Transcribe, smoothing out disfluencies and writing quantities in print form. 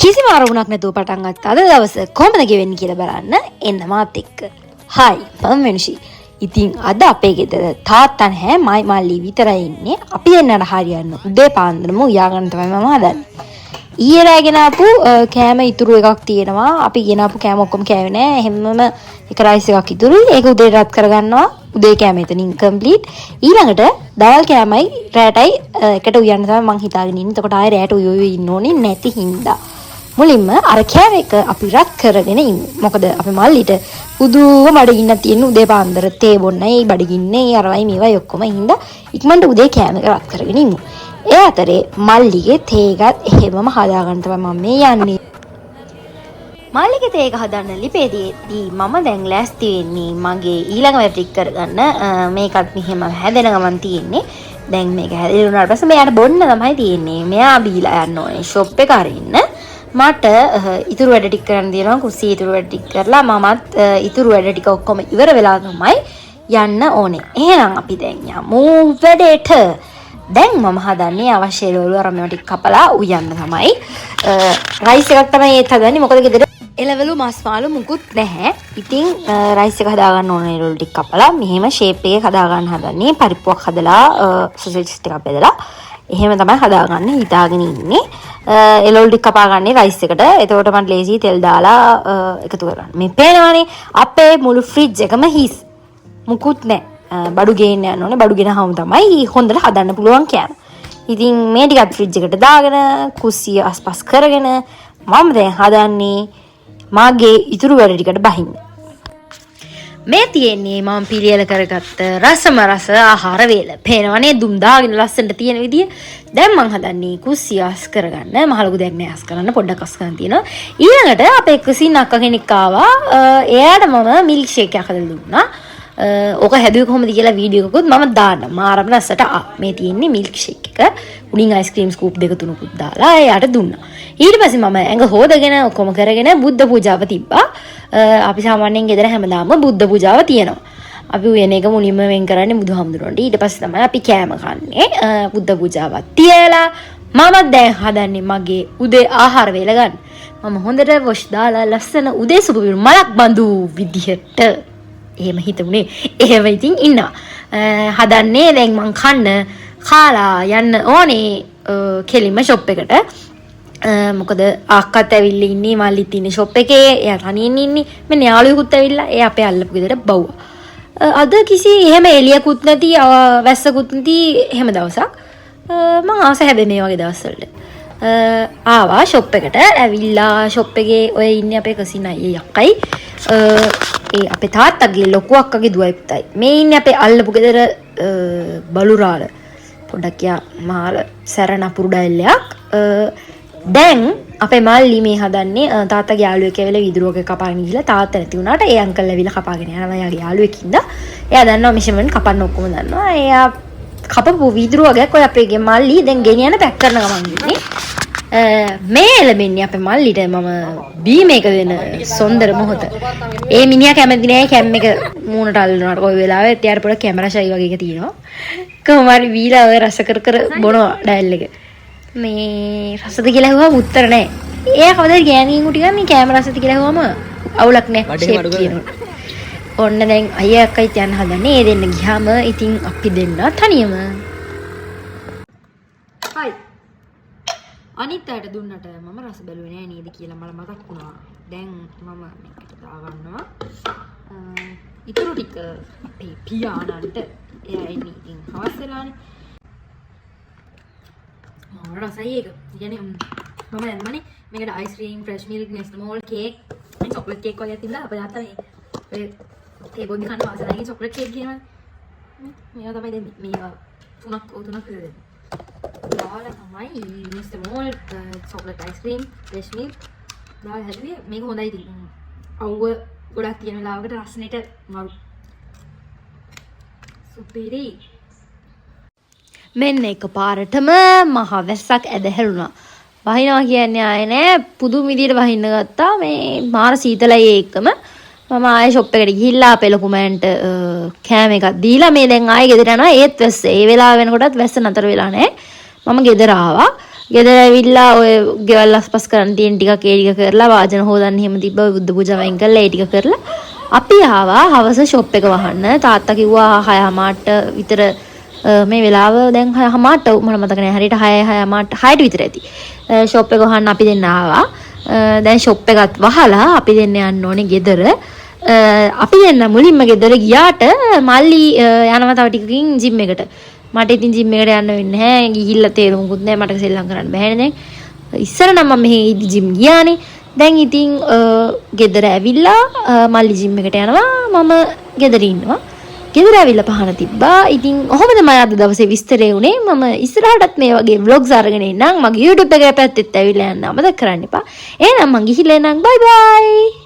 කිසිම අරමුණක් නැතුව පටන් ගත්ත අද දවස කොහොමද ගෙවෙන්නේ කියලා බලන්න එන්න මාත් එක්ක. හායි, මම වෙනුෂි. ඉතින් අද අපේ ගෙදර තාත්තා නැහැ, මයි මල්ලි විතරයි ඉන්නේ. අපි දෙන්නට හරියන්න උදේ පාන්දරම උයා ගන්න තමයි මම හදන්නේ. ඊයේ රෑ ගෙනාපු කෑම ඉතුරු එකක් තියෙනවා. අපි ගෙනාපු කෑම ඔක්කොම කෑවේ නෑ. එහෙමම එක රයිස් එකක් ඉතුරුයි. ඒක උදේට රත් කරගන්නවා. උදේ කෑම එතනින් කම්ප්ලීට්. ඊළඟට දවල් කෑමයි රෑටයි එකට උයන්න තමයි මං හිතාගෙන ඉන්නේ. එතකොට ආයෙ රෑට උය උය ඉන්න ඕනේ නැති හින්දා. මුලින්ම අර කෑම එක අපි රත් කරගෙන ඉමු. මොකද අපේ මල්ලිට හුදුව බඩගින්නක් තියෙන උදේ පාන්දර තේ බොන්නයි බඩගින්නේ අරවයි මේවයි ඔක්කොම හින්දා ඉක්මනට උදේ කෑම එක රත් කරගෙන ඉමු. ඒ අතරේ මල්ලිගේ තේ එකත් එහෙමම හදාගන්න තමයි මම මේ යන්නේ. මල්ලිගේ තේ එක හදන්න ලිපේදී මම දැන් ලෑස්ති වෙන්නේ මගේ ඊළඟ වැඩ ටික කරගන්න. මේකත් මෙහෙම හැදෙන ගමන් තියෙන්නේ. දැන් මේක හැදෙලා වුණාට පස්සේ මෙයාට බොන්න තමයි තියෙන්නේ. මෙයා බීලා යන්න ඕනේ ෂොප් එක අරින්න. මට ඉතුරු වැඩ ටික කරන්න තියෙනවා. කුස්සියේ ඉතුරු වැඩ ටික කරලා මමත් ඉතුරු වැඩ ටික ඔක්කොම ඉවර වෙලා තමයි යන්න ඕනේ. එහෙනම් අපි දැන් යමු වැඩේට. දැන් මම හදන්නේ අවශ්‍ය එළවලු අර මේවා ටික කපලා උයන්න තමයි. රයිස් එකක් තමයි ඒත් හදන්නේ. මොකද ගෙදර එළවලු මස් මාළු මුකුත් නැහැ. ඉතින් රයිස් එක හදාගන්න ඕන එළවලු ටික කපලා මෙහෙම ෂේප් එකේ හදාගන්න හදන්නේ. පරිප්පුවක් හදලා සොසේජ් ටිකක් බෙදලා එහෙම තමයි හදාගන්න හිතාගෙන ඉන්නේ. එළවලු ටික කපාගන්නේ රයිස් එකට. එතකොට මට ලේසි තෙල් දාලා එකතු කරගන්න. මේ පේනවනේ අපේ මුළු ෆ්‍රිජ් එකම හිස්. මුකුත් නැහැ. බඩු ගේන්න යන්න ඕනේ. බඩු ගෙනහම තමයි හොඳට හදන්න පුළුවන් කෑම. ඉතින් මේ ටිකත් ෆ්‍රිජ් එකට දාගෙන කුස්සිය අස්පස් කරගෙන මම දැන් හදන්නේ මාගේ ඉතුරු වැඩ ටිකට බහින්න. මේ තියෙන්නේ මම පිළියෙල කරගත්ත රසම රස ආහාර වේල. පේනවනේ දුම් දාගෙන ලස්සනට තියෙන විදිය. දැන් මං හදන්නේ කුස්සිය අස් කරගන්න. මහ ලොකු දෙයක් නෑ අස් කරන්න. පොඩ්ඩක් අස් කරන් තියෙනවා. ඊළඟට අපේ කසින් අක්කා කෙනෙක් ආවා. එයාට මම මිල්ක් ෂේක් එකක් හදලා දුන්නා. ඕක හැදුවේ කොහොමද කියලා වීඩියෝ එකකුත් මම දාන්නම්. මාරම රසට ආ. මේ තියෙන්නේ මිල්ක් ෂේක් එක. උඩින් අයිස්ක්‍රීම් ස්කූප් දෙක තුනකුත් දාලා එයාට දුන්නා. ඊට පස්සේ මම ඇඟ හොදගෙන ඔක්කොම කරගෙන බුද්ධ පූජාව තිබ්බා. අපි සාමාන්‍යයෙන් ගෙදර හැමදාම බුද්ධ පූජාව තියෙනවා. අපි උයන එක මුලින්ම වෙන් කරන්නේ බුදුහාමුදුරන්ට. ඊට පස්සේ තමයි අපි කෑම කන්නේ. බුද්ධ පූජාවත් තියලා මමත් දැන් හදන්නේ මගේ උදේ ආහාර වේල ගන්න. මම හොඳට වොෂ් දාලා ලස්සන උදේ සුබ මලක් බඳු විදිහට එහෙම හිතුනේ. එහෙම ඉතින් ඉන්නවා. හදන්නේ දැන් මං කන්න කාලා යන්න ඕනේ කෙලින්ම ෂොප් එකට. මොකද අක්කත් ඇවිල්ලා ඉන්නේ, මල්ලිත් ඉන්නේ ෂොප් එකේ. එයා තනියෙන් ඉන්නේ. මෙන්න යාළුවෙකුත් ඇවිල්ලා. ඒ අපේ අල්ලපු ගෙදර බව්වා. අද කිසි එහෙම එළියකුත් නැති, වැස්සකුත් නැති එහෙම දවසක්. මං ආස හැබැයි මේ වගේ දවස්වලට. ආවා ෂොප් එකට. ඇවිල්ලා ෂොප් එකේ ඔය ඉන්නේ අපේ කසින් අයියේ යක්කයි. ඒ අපේ තාත්තගේ ලොකු අක්කගේ දුවයි පුතයි. මේ ඉන්නේ අපේ අල්ලපු ගෙදර බලුරාල. පොඩ්ඩක් යා මාර සැර නපුරු ඩයල්ලයක්. දැන් අපේ මල්ලි මේ හදන්නේ තාත්තගේ යාළුවෙක් ඇවිල්ලා වීදුරුවක කපාගෙන ගිහලා තාත්තා නැති වුණාට ඒ අංකල් ඇවිල්ලා කපාගෙන යනවා එයාගේ යාළුවෙක් හින්දා. එයා දන්නවා මෙෂර්මන්ට් කපන්න ඔක්කොම දන්නවා. එයා කපපු වීදුරු වගේක් ඔය අපේ මල්ලි දැන් ගෙනියන පැක් කරන ගමන් ඉන්නේ. මේ එළඹෙන්නේ අපේ මල්ලිට මම බීම එක දෙන සොන්දර මොහොත. ඒ මිනිහා කැමති නෑ කැම් එක මූණට අල්ලනවට කොයි වෙලාවෙත්. එයාට පොඩක් කැමරා ෂයි වගේ එක තියෙනවා. කොහොම හරි බීලා ඔය රස කර කර බොනවා ඩයල් එක. මේ රසද කියලා ඇහුවම උත්තර නෑ. එයා කවදාද ගෑණියෙකු ටිකක් මේ කැම රසද කියලා ඇහුවම අවුලක් නෑ බඩේ ෂේප් මඩු කියනවා. ඔන්න දැන් අයියා අක්කයිත් යන්න හදන්නේ. ඒ දෙන්න ගියාම ඉතින් අපි දෙන්න තනියම. හයි. අනිත් අයට දුන්නට මම රස බැලුවේ නෑ නේද කියලා මට මතක් වුණා. දැන් මම මේකට දාගන්නවා. ඉතුරු ටික අපේ පියාණන්ට. එයා එන්නේ ඉතින් හවස් වෙලානේ. මාර රසයි ඒක. ඒ කියන්නේ මම දැම්මනේ මේකට ice cream, fresh milk, Nestomalt, cake, මේ චොක්ලට් කේක් වගේ තිබ්බා. අපේ තාත්තා මේ ඔය තේ බොද්දි කන්න වාසනාවකින් චොක්ලට් කේක් කියනවනේ. මේවා තමයි දැන් මේවා තුනක්, ඔව් තුනක් විතර දෙන්නේ. දාලා තමයි Nestomalt, chocolate ice cream, fresh milk දාලා හැදුවේ. මේක හොඳයි ඉතින්. අවුව ගොඩක් තියෙන වෙලාවකට රස්නෙට මරු. සුපිරි. මෙන්න එක පාරටම මහ වැස්සක් ඇදහැරුණා. වහිනවා කියන්නේ ආයේ නෑ, පුදුම විදියට වහින්න ගත්තා. මේ මාර සීතලයි ඒ එක්කම. මම ආයේ ෂොප් එකට ගිහිල්ලා අපේ ලොකු මෑන්ට කෑම එකක් දීලා මේ දැන් ආයේ ගෙදර යනවා. ඒත් වැස්ස. ඒ වෙලාව වෙනකොටත් වැස්ස නතර වෙලා නෑ. මම ගෙදර ආවා. ගෙදර ඇවිල්ලා ඔය ගෙවල් අස්පස් කරන් තියෙන ටිකක් ඒ ටික කරලා, වාජන හොදන්න එහෙම තිබ්බ, බුද්ධ පූජාව අයින් කරලා ඒ ටික කරලා අපි ආවා හවස ෂොප් එක වහන්න. තාත්තා කිව්වා 6:30ට විතර. මේ වෙලාව දැන් 6:30ට, මට මතක නෑ හරියට, 6 6:30 6ට විතර ඇති. ෂොප් එක වහන්න අපි දෙන්න ආවා. දැන් ෂොප් එකත් වහලා අපි දෙන්න යන්න ඕනේ ගෙදර. අපි දෙන්න මුලින්ම ගෙදර ගියාට මල්ලි යනවා තව ටිකකින් ජිම් එකට. මට ඉතින් ජිම් එකට යන්න වෙන්නේ නැහැ. ගිහිල්ලා තේරුමකුත් නැහැ. මට සෙල්ලම් කරන්න බැහැනේ දැන්. ඉස්සර නම් මම මෙහෙ ඉදි ජිම් ගියානේ. දැන් ඉතින් ගෙදර ඇවිල්ලා මල්ලි ජිම් එකට යනවා, මම ගෙදර ඉන්නවා. ගෙදර ඇවිල්ලා පහන තිබ්බා. ඉතින් ඔහොම තමයි අද දවසේ විස්තරේ වුණේ. මම ඉස්සරහටත් මේ වගේ ව්ලොග්ස් අරගෙන එන්නම්. මගේ YouTube එකේ පැත්තෙත් ඇවිල්ලා යන්න අමතක කරන්න එපා. එහෙනම් මං ගිහිල්ලා එන්නම්. බයි බයි.